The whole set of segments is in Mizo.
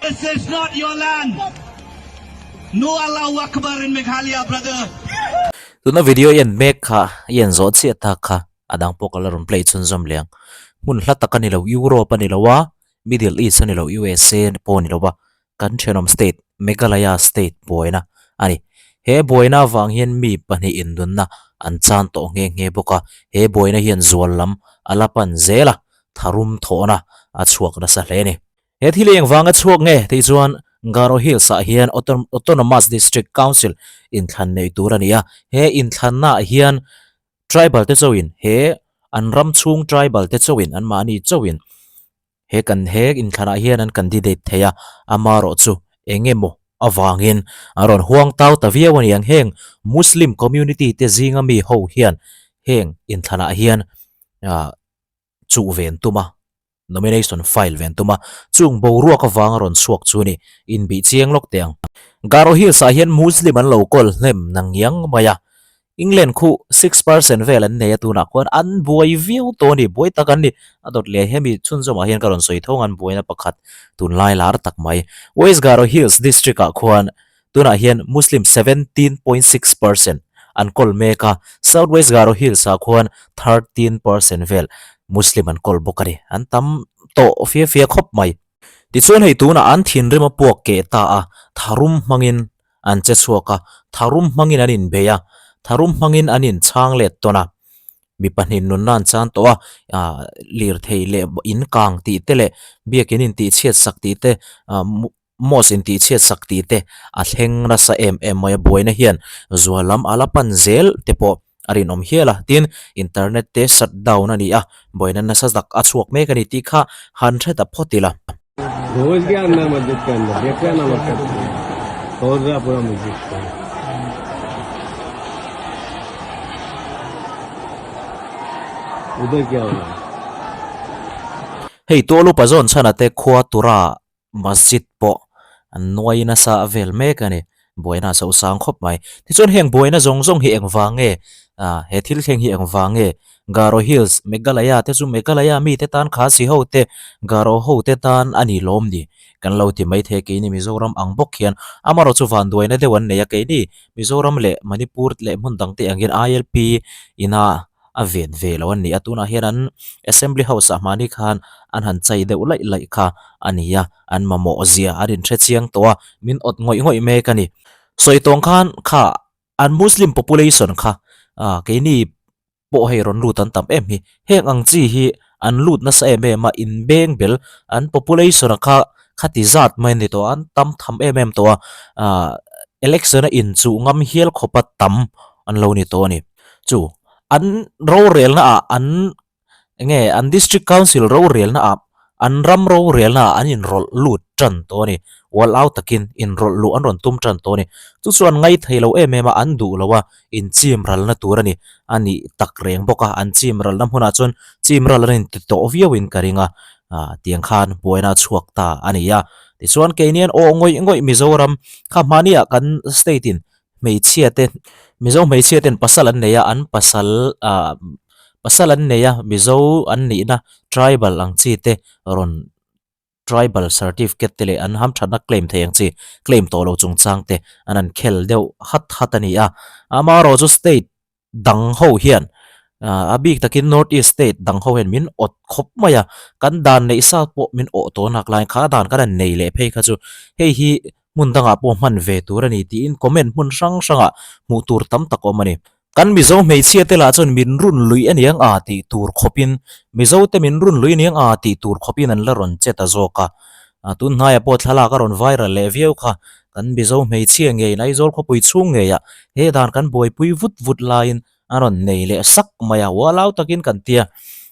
This is not your land. No Allahu Akbar in Meghalaya, brother. Tuna video i en mek kha i en zawh chiah tak kha a dang pawh ka la rawn play chhunzawm leh ang. Hmun hla tak a ni lo, Europe a ni lo a, Middle East a ni lo, USA pawh a ni lo a, kan thenawm state Meghalaya state buaina a ni. He buaina avang hian mi pahnih indunna an chan tawh nghe nghe bawk a, he buaina hian zual lam a la pan zel a, tharum thawhna a chhuak nasa hle a ni. He thil eng vanga chhuak nge tih chuan Garo Hills ah hian Autonomous District Council inthlan nei tur a ni a, he inthlanna ah hian tribal te chauhin he an ram chhung tribal te chauhin anmahni chauhin he kan he inthlan ah hian an candidate thei a, amarawh chu eng emaw avangin a rawn huang tau ta viau a ni ang. Heng Muslim community te zinga mi ho hian heng inthlan ah hian ah chuh ve an tum a. Nomination file ve an tum a, chung boruak avanga rawn chhuak chu a ni, inbih chiang lawk teh ang. Garo Hills ah hian Muslim an lo kawl hnem na ngiang mai a, England khu 6% vel an nei a tunah khuan an buai viau tawh a ni, buai tak an ni. A dawt leh hemi chhunzawmah hian ka rawn sawi tho ang an buaina pakhat tunlai lar tak mai. West Garo Hills district ah khuan Tunah hian Muslim 17.6% an kawl mek a, South West Garo Hills ah khuan 13% vel Muslim an kawl bawk a ni. An tam tawh fia fia khawp mai. Tichuan hei tunah an thinrim a puak keh ta a, tharum hmangin an che chhuak a, tharum hmangin an inbei a, tharum hmangin an inchhang let tawn a. Mi pahnih nunna an chan tawh a, ah lirthei leh in kang tih te leh biakin intihchhiat sak tih te ah Mosque intihchhiat sak tih te a thleng nasa em em mai a, buaina hian zual lam a la pan zel te pawh a rinawm hial a, tin internet te shut down a ni a, buaina nasa tak a chhuak mek a ni tih kha han hre ta phawt ila. Hei tualupa zawn chhana te khua tura Masjid pawh an nuai nasa a vel mek a ni. Buaina a sosang khawp mai. Tichuan heng buaina zawng zawng hi engvang nge? Ah he thil thleng hi engvang nge? Garo Hills, Meghalaya te chu Meghalaya mite tan Khasi ho te, Garo ho te tan a ni lawm ni? Kan lo ti mai thei keini Mizoram ang bawk hian amarawh chu vanduaina deuh an nei a keini Mizoram leh Manipur leh hmun dang te angin ILP ina a ven ve lo a ni a, tunah hian an Assembly House ah hmani khan an han chai deuh laih laih kha a ni a, an mamawh zia an inhre chiang tawh a, min awt ngawih ngawih mek a ni. Sawi tawng khan kha an Muslim population kha ah keini pawh hei rawn lut an tam em hi, heng ang chi hi an lut nasa em em a, inbeng bel an population a kha khati zat mai a ni tawh a, an tam tham em em tawh a, ah election a inchuh ngam hial khawpa tam an lo ni tawh a ni. Chu an rorelna ah an enge an district council rorelna ah an ram rorelna ah an inrawlh lut tan tawh a ni. Ual au takin inrawlh luh an rawn tum tan tawh a ni. Chu chu an ngaithei lo em em a, an duh lo a, inchim ralna tur a ni. A nih tak reng bawk a, an chim ralna hmunah chuan chim ral an inti tawh viauin ka ring a, ah tiang khan buaina a chhuak ta a ni a. Tichuan keinian aw ngawih ngawih Mizoram kha hmahniah kan state in hmeichhia te Mizo hmeichhia ten pasal an nei a an pasal ah pasal an nei a Mizo an nihna tribal ang chi te rawn tribal certificate te leh an hamthatna claim thei ang chi claim tawh lo chungchang te an han khel deuh hat hat a ni a amaherawh chu state dang ho hian ah a bik takin north east state dang ho hian min awt khawp mai a kan dan neih sa pawh min awh tawh nak laiin kha dan kan han nei leh phei kha chu hei hi hmun dangah pawh hman ve tur a ni tiin comment hmun hrang hrangah hmuh tur tam tak awm a ni. Kan Mizo hmeichhia te lah chuan min run lui a niang a tih tur khawpin Mizo te min run lui aniang a tih tur khawpin an la rawn che ta zawk a. Tun hnaiah pawh thlalak a rawn viral leh viau kha kan Mizo hmeichhia ngeiin Aizawl khawpui chhung ngeiah he dan kan buaipui vut vut laiin a rawn nei leh sak mai a, ualau takin kan tia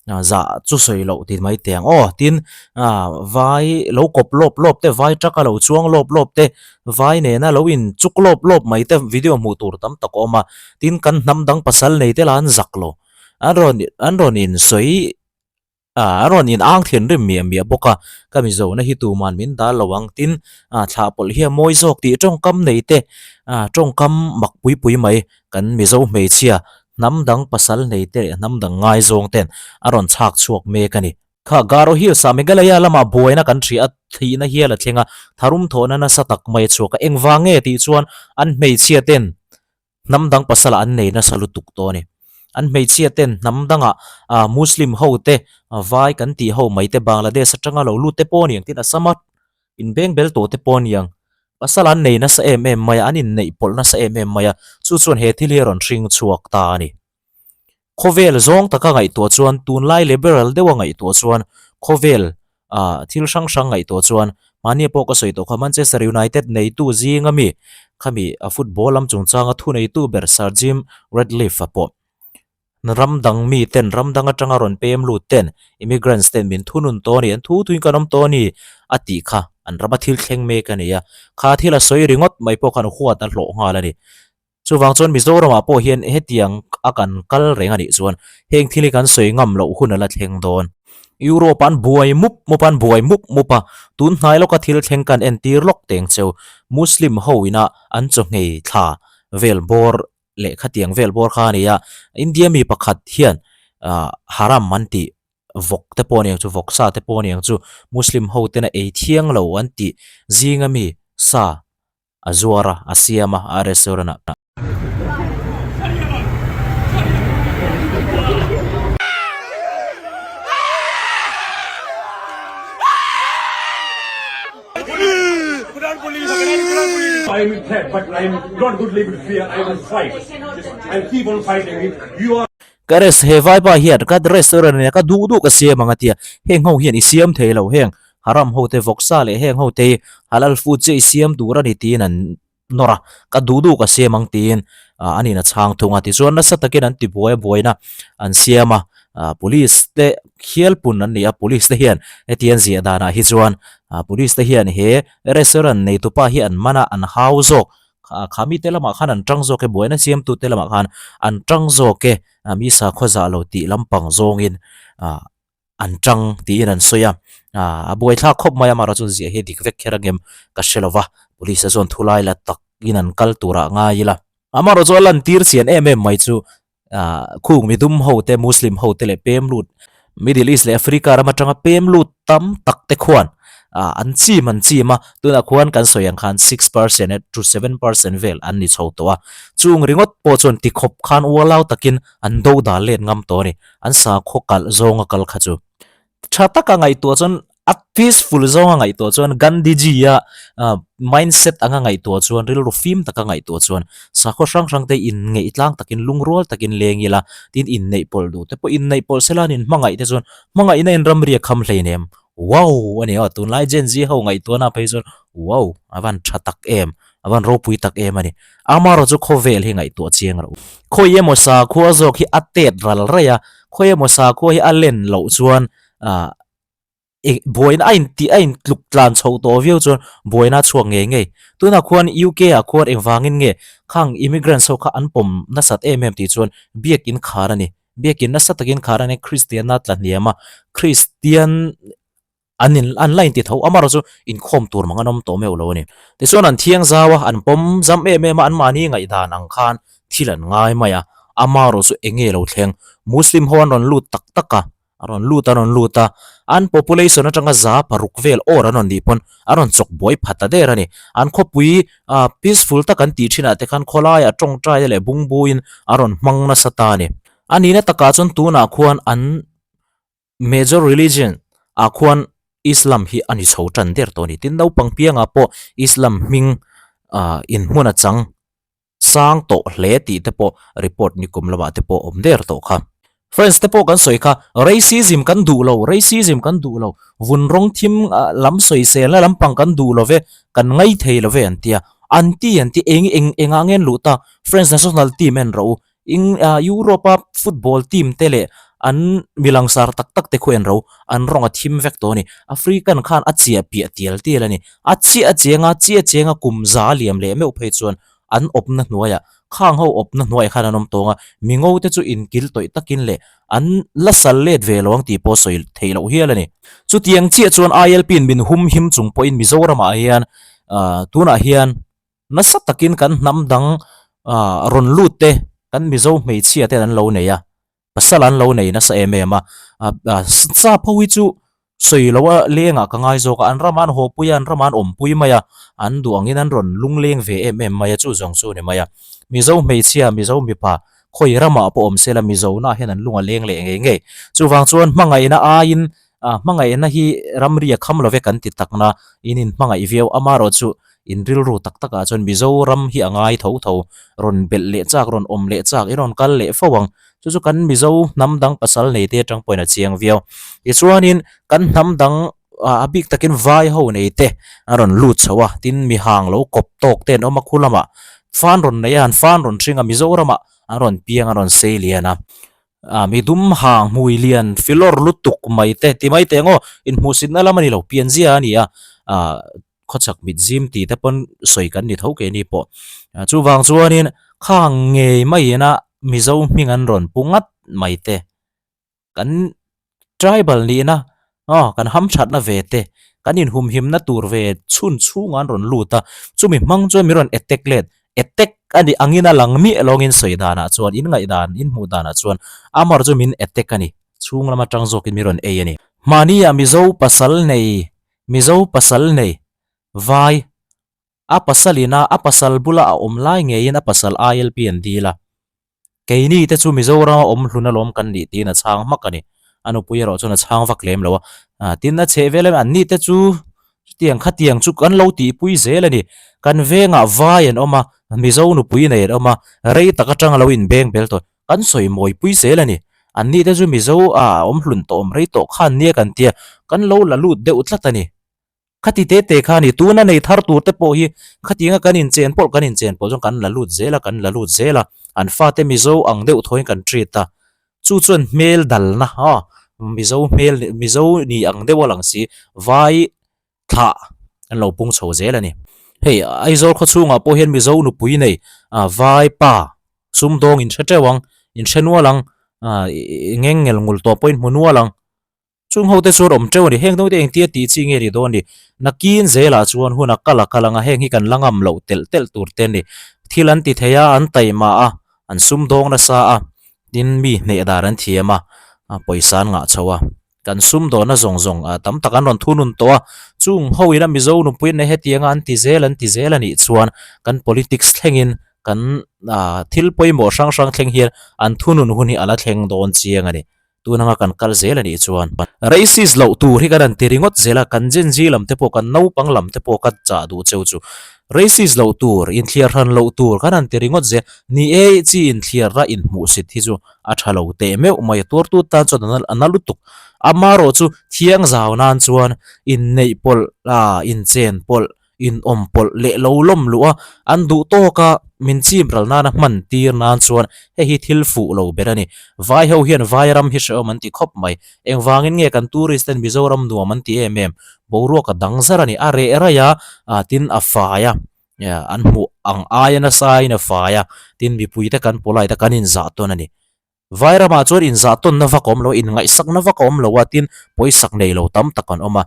zah chu sawi loh ti mai teh ang aw tin ah vai lo kawp lawp lawp te vai truck a lo chuang lawp lawp te vai nena lo in chuk lawp lawp mai te video hmuh tur tam tak a awm a tin kan hnam dang pasal nei te lah an zak lo an rawn an rawn in sawi. A rawn in ang thinrim miah miah bawk a, ka Mizona hi tuman min dal lo ang tin thlah pawlh hi a mawi zawk tih tawngkam nei te tawngkam mak pui pui mai kan Mizo hmeichhia hnam dang pasal nei te leh hnam dang ngaizawng ten a rawn chhak chhuak mek a ni. Kha Garo Hills ah Meghalaya lamah buaina kan hria a, thihna hial a thleng a, tharum thawhna nasa tak mai a chhuak a, engvang nge tih chuan an hmeichhia ten hnam dang pasal ah an nei nasa lutuk tawh a ni. An hmeichhia ten hnam dangah ah Muslim ho te, vai kan tih ho mai te Bangladesh atanga lo lut te pawh a ni ang tin Assam a inbeng bel tawh te pawh a ni ang. Pasal an nei nasa em em mai a, an inneih pawlh nasa em em mai a, chu chuan he thil hi a rawn hring chhuak ta a ni. Khawvel zawng taka ngaihtuah chuan tunlai liberal deuha ngaihtuah chuan khawvel ah thil hrang hrang ngaihtuah chuan mahni pawh ka sawi tawh kha Manchester United neitu zinga mi khami a football lam chungchanga thuneitu ber Sir Jim Ratcliffe-a pawh ram dang mi ten ram dang atanga rawn pem lut ten immigrants ten min thunun tawh a ni an thu thuin kan awm tawh a ni a tih kha an rama thil thleng mek a ni a kha thil a sawi ringawt mai pawh khan huat a hlawh nghal a ni. Chuvang chuan Mizoramah pawh hian hetiang a kan kal reng a nih chuan heng thil hi kan sawi ngam loh hun a la thleng dawn. Europe an buai mup mup an buai mup mup a, tun hnai lawka thil thleng kan entir lawk teng cheu. Muslim ho ina an chaw nghei thla vel bawr leh khatiang vel bawr kha a ni a, India mi pakhat hian haram an tih vawk te pawh a ni ang chu, vawk sa te pawh a ni ang chu, Muslim ho tena ei thiang lo an tih zinga mi sa A zuar a, a siam a, a restaurant ah. Ka res he vaipa hian ka restaurant ania ka duh duh ka siam ang a tia, heng ho hian i siam thei lo heng Haram ho te vawksa leh heng ho te hi halal food chiah i siam tur a ni tiin an nawr a, ka duh duh ka siam ang tiin ah an in a chhang thung a. Tichuan nasa takin an ti buai a buaina an siam a, ah police te khial pun an ni a, police te hian heti an ziah danah hi chuan ah police te hian he restaurant neitupa hi an man a, an hau zawk kha mite lamah khan an tang zawk e, buaina siamtute lamah khan an tang zawk e, mi sakhaw zah lo tih lampang zawngin ah. an tang tiin an sawi a, aaa a buaithlak khawp mai a amaherawh chuan ziah hi a dik vek kher angem ka hre lo va, police a chuan thulai la takin an kal turah ngai ila. Amaherawh chu a lantir chian em em mai chu aaa khung midum ho te muslim ho te leh pem lut middle east leh africa ram atanga pem lut tam tak te khuan aaa an chim an chim a, tunah khuan kan sawi ang khan 6 percent to 7 percent vel an ni chho tawh a, chung ringawt pawh chuan tikhawp khan ualau takin an do dal let ngam tawh a ni. An sakhaw kalh zawnga kal kha chu tha taka ngaihtuah chuan a peaceful zawnga ngaihtuah chuan Gandhiji a mindset anga ngaihtuah chuan rilru fim taka ngaihtuah chuan sakhaw hrang hrang te inngeih tlang takin lungrual takin leng ila tin inneih pawlh duh te pawh inneih pawlh sela an inhmangaih te chuan hmangaihna in ramri a kham hleinem wow a ni aw tunlai Gen Z ho ngaihtuahna phei chuan wow a van tha tak em A van ropui tak em a ni. Amaherawh chu khawvel hi ngaihtuah chiang rawh u. Khawi emaw sakhua zawk hi a tet ral raih a, khawi emaw sakhua hi a len loh chuan ah eng buaina a intih a intluk tlan chhoh tawh viau chuan buaina a chhuak ngei ngei. Tunah khuan UK ah khuan engvangin nge khang immigrants ho kha an pawm nasat em em tih chuan biakin khar a ni. Biakin nasa takin khar a ni Kristianna tla hniam a, Kristian An in an la inti tho amaherawh chu inkhawm tur mang an awm tawh meuh lo a ni. Tichuan an thiang zau a, an pawm zam em em a, anmahni ngaihdan ang khan thil an ngai mai a, amaherawh chu eng nge lo thleng? Muslim ho an rawn lut tak tak a, a rawn lut a rawn lut a, an population atanga 600 vel awr an rawn nih pawn an rawn chawk buai pha ta der a ni. An khawpui ah peaceful tak an tih thinah te khan khawlaiah tawngtaina leh bungbuin a rawn hmang nasa ta a ni. A nihna takah chuan tunah khuan an Major religion ah khuan Islam hi a ni chho tan der tawh a ni. Tin, naupang piangah pawh Islam hming ah inhmun a chang sang tawh hle tih te pawh report nikum lamah te pawh awm der tawh kha. Friends te pawh kan sawi kha, racism kan duh lo, racism kan duh lo, vun rawng thim lam sawiselna lampang kan duh lo ve, kan ngai thei lo ve an ti a. An ti an ti, eng eng engah nge an luh ta? French national team en rawh u, Eng ah Europe a football team te leh an mi langsar tak tak te khuain ro an rawng a thim vek tawh a ni. African khan a chiah piah tial tial a ni. A chiah a cheng a, chiah a cheng a kum za a liam leh meuh phei chuan an awpna hnuaiah khang ho awpna hnuaiah khan an awm tawng a, mi ngo te chu inkil tawih takin leh an la sal let ve lo ang tih pawh sawi theih loh hial a ni. Chutiang chiah chuan ILP in min hum him chung pawhin Mizoramah hian ah tunah hian Nasa takin kan hnam dang rawn lut te, kan Mizo hmeichhia ten an lo nei a. Pasal an lo nei nasa em em a, sap ho hi chu sawi lo a lengah ka ngai zawk a, an ramah an haw pui a, an ramah an awmpui mai a, an duh angin an rawn lungleng ve em em mai a, chu zawng chu a ni mai a. Mizo hmeichhia, Mizo mipa khawi ramah pawh awm se la Mizona hian an lung a leng leh ngei ngei. Chuvang chuan hmangaihna aiin hmangaihna hi ramri a kham lo ve kan ti takna in inhmangaih viau amaherawhchu In rilru tak takah chuan Mizoram hi a ngai tho tho, rawn belh leh chak, rawn awm leh chak, i rawn kal leh fo ang. Chu chu kan Mizo hnam dang pasal nei te atang pawhin a chiang viau. Tichuanin kan hnam dang a bik takin vai ho nei te a rawn lut chho a, tin mi hang lo kawp tawk te an awm a khu lamah fan rawn nei a, an fan rawn hring a, Mizoramah an rawn piang a rawn sei lian a. Ah mi dum hang hmui lian filawr lutuk mai te ti mai teh ang aw, inhmuhsitna lam a ni lo, pianzia a ni a, ah khawchhak mit zim tih te pawn sawi kan ni tho keini pawh. Chuvang chuanin khang ngei maiin a Mizo hming an rawn pu ngat mai te, kan tribal nihna aw kan hamthatna ve te, kan inhumhimna tur ve chhun chhungah an rawn lut a, chumi hmang chuan min rawn attack let, attack a nih angin a lang miah lawngin sawi danah chuan in ngaihdan in hmuh danah chuan amar chu min attack a ni, chhung lam atang zawkin min rawn ei a ni. Mahnia Mizo pasal nei Mizo pasal nei, vai, a pasal ina a pasal bula a awm lai ngeiin a pasal ILP an dil a. Keini te chu Mizorama awm hlun alawm kan nih tiin a chhang hmak a ni. A nupui erawh chuan a chhang vak lem lo a. Tin a chheh vel em anni te chu chutiang khatiang chu kan lo tihpui zel a ni. Kan vengah vai an awm a, Mizo nupui nei an awm a, rei tak atanga lo inbeng bel tawh. Kan sawi mawi pui zel a ni. An nih te chu Mizo a awm hlun tawh awm rei tawh khan nia kan tia, kan lo la lut deuh tlat a ni. Khati te te kha a ni, tuna nei thar tur te pawh hi khatianga kan inchen pawlh kan inchen pawlh chuan kan la lut zel a, kan la lut zel a, an fate Mizo ang deuh thawiin kan treat a. Chu chuan hmel dalna aw Mizo hmel Mizo ni ang deuh a lang si, vai thlah an lo pung chho zel a ni. Hei Aizawl khaw chhungah pawh hian Mizo nupui nei vai pa sumdawng in hre teuh ang, in hre nual ang, ngeng ngel ngul tawh pawhin hmu nual ang. Chung ho te chuan awm teuh a ni. Heng dawng te engtia tih chi nge ni dawn ni? Nakin zelah chuan hun a kal a kal ang a, heng hi kan la ngam loh telh telh tur te a ni. Thil an ti thei a, an taima a, an sumdawng nasa a, tin mi hneh dan an thiam a, pawisa an ngah chho a. Kan sumdawhna zawng zawng ah tam tak an rawn thunun tawh a, chung ho ina Mizo nupui nei hetianga an ti zel an ti zel a nih chuan kan politics thlengin kan ah thil pawimawh hrang hrang thleng hian an thunun hun hi a la thleng dawn chiang a ni. Tun anga kan kal zel a nih chuan racist loh tur hi kan han ti ringawt zel a, kan Gen Z lam te pawh kan naupang lam te pawh ka chah duh cheu chu racist loh tur, inthliar hran loh tur kan han ti ringawt zel, ni e chi inthliarna inhmuhsit hi chu a tha lo teh meuh mai a tuartu tan chuan a na lutuk. Amaherawh chu thiang zau nan chuan inneih pawlh a, inchen pawlh, inawm pawlh leh lo lawm luh a, an duh tawk a, min chim ral nana hman tir nan chuan hei hi thil fuh lo ber a ni. Vai ho hian vai ram hi hrehawm an ti khawp mai. Engvangin nge kan tourist ten Mizoram nuam an ti em em? Boruak a dang zar a ni. A reh raih a, tin a fai a. An hmuh ang aia nasa in a fai a, tin mipuite kan polite a, kan inzah tawn a ni. Vairamah chuan inzah tawnna vak a awm lo a, inngaihsakna vak a awm lo a, tin pawisak nei lo tam tak an awm a.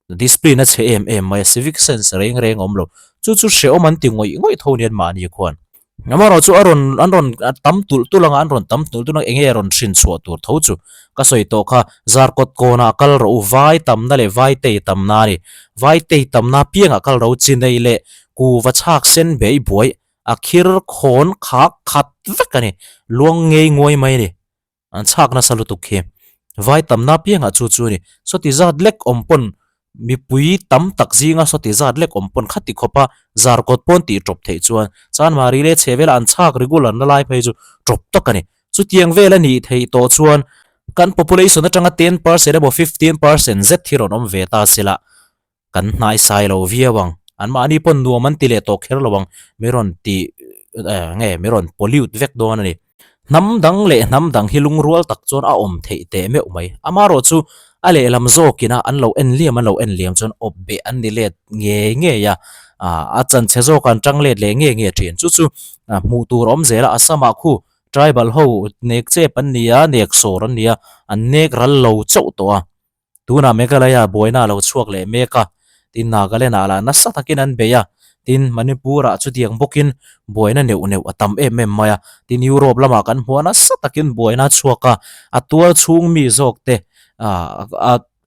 Discipline a chhe em em mai a, civic sense reng reng a awm lo. Chu chu hrehawm an ti ngawih ngawih tho nia mahni khuan. Amaherawh chu a rawn an rawn tam tulh tulh anga an rawn tam tulh tulh anga eng nge rawn hrin chhuah tur tho chu ka sawi tawh kha zarkawt kawnah kal rawh u vai tamna leh vai tei tamna a ni vai tei tamna piangah kal rawh u chinei leh kuva chhak sen bei buai a khir khawn khak khat vek a ni luang ngei nguai mai a ni. An chhak nasa lutuk khi. Vai tamna piangah chu chu a ni. Sawti zat lek awm pawn mipui tam tak zinga sawti zat lek awm pawn khati khawpa zar kawt pawn tih tawp theih chuan Chanmari leh chhe vela an chhak regular na lai phei chu tawp tak a ni. Chutiang vel a nih theih tawh chuan kan population atanga 10% emaw 15% zet hi rawn awm ve ta sela Kan hnaisai lo viau ang. Anmahni pawn nuam an ti leh tawh kher lo ang. Mi rawn ti eh nge mi rawn pollute vek dawn a ni. Hnam dang leh hnam dang hi lungrual tak chuan a awm theih teh meuh mai. Amaherawh chu a lehlam zawkin a an lo en liam an lo en liam chuan awp beh an ni let ngei ngei a. Ah a chanchhe zawk an tang let leh nge nge thin. Chu chu hmuh tur awm zel a Assam ah khu tribal ho nek chep an ni a, nek sawr an ni a, an nek ral lo chauh tawh a. Tunah Meghalaya buaina a lo chhuak leh mek a, tin Nagaland ah lah nasa takin an bei a, Tin, Manipur-ah chutiang bawkin buaina neuh neuh a tam em em mai a. Tin, Europe lamah kan hmu a nasa takin buaina a chhuak a, a tual chhung mi zawk te ah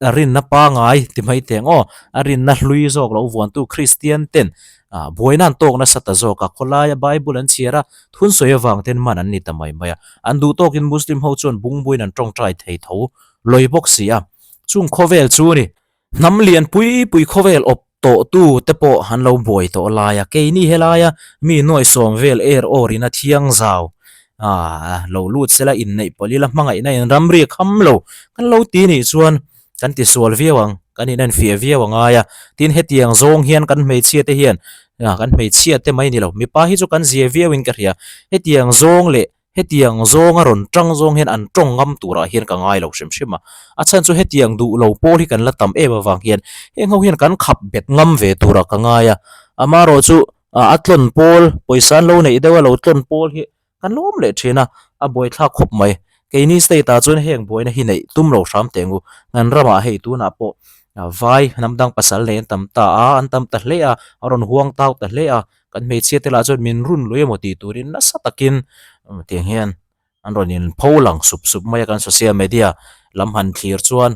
a rinna pangai ti mai teh ang aw, a rinna hlui zawk lo vuantu Kristian ten ah buaina an tawk nasa ta zawk a, khawlaia Bible an chhiar a, thunsawi avang ten man an ni ta mai mai a. An duh tawkin Muslim ho chuan bungbuin an tawngtai thei tho lawi bawk si a, chung khawvel chu ni. Hnam lian pui pui khawvel awp tawh tu te pawh an lo buai tawh lai a, keini helaia mi nuaisawm vel er awrin a thiang zau ah lo lut sela inneih pawlh ila hmangaihna in ramri a kham lo kan lo ti nih chuan kan ti sual viau ang, kan inenfiah viau a ngai a, tin hetiang zawng hian kan hmeichhia te hian ah kan hmeichhia te mai ni lo mipa hi chu kan zia viau in ka hria, hetiang zawng leh Hetiang zawnga rawn tang zawng hian an tawng ngam turah hian ka ngai lo hrim hrim a. A chhan chu hetiang duh lo pawl hi kan la tam em avang hian heng ho hian kan khap bet ngam ve turah ka ngai a. Amaherawh chu a tlawn pawl, pawisa an lo neih deuh a lo tlawn pawl hi kan lawm leh thin a, a buaithlak khawp mai. Keini state ah chuan heng buaina hi neih tum lo hram teh ang u. Kan ramah hei tunah pawh vai hnam dang pasal nei an tam ta a, an tam ta hle a, a rawn huang tau ta hle a. Kan hmeichhia te lah chuan min run lui emaw tih turin nasa takin tiang hian an rawn in pho lang sup sup mai a kan social media lam han thlir chuan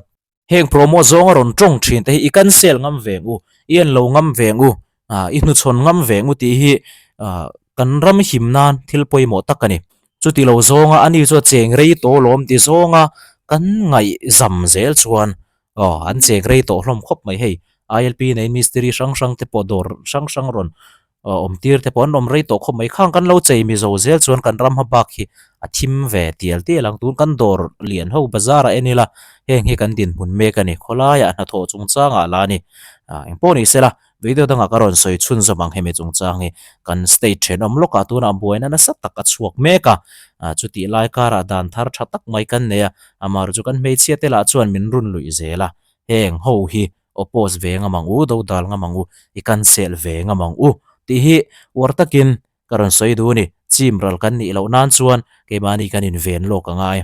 heng promote zawnga rawn tawng thin te hi i cancel ngam ve ang u i en lo ngam ve ang u ah i hnuchhawn ngam ve ang u tih hi ah kan ram him nan thil pawimawh tak a ni. Chuti lo zawnga ani chu a cheng rei tawh lawm ti zawnga kan ngaihzam zel chuan Aw, an cheng rei tawh hlawm khawp mai hei. ILP nei mistiri hrang hrang te pawh dawr hrang hrang rawn awm tir te pawh an awm rei tawh khawp mai. Khang kan lo chei mizo zel chuan kan ram hma bak hi a thim ve tial tial ang. Tun kan dawr lian ho bazar ah en ila heng hi kan dinhmun mek a ni. Khawlaiah hnathawh chungchangah lah a ni. Engpawh ni sela video dangah ka rawn sawi chhunzawm ang hemi chungchang hi kan state thenawm lawkah tunah buaina nasa tak a chhuak mek a. Chutih lai karah dan thar tha tak mai kan nei a. Amar chu kan hmeichhia te lah chuan min run luih zel a, heng ho hi oppose ve ngam ang u, dodal ngam ang u, i cancel ve ngam ang u tih hi uar takin ka rawn sawi duh a ni. Chim ral kan nih loh nan chuan keimahni kan inven lawk a ngai.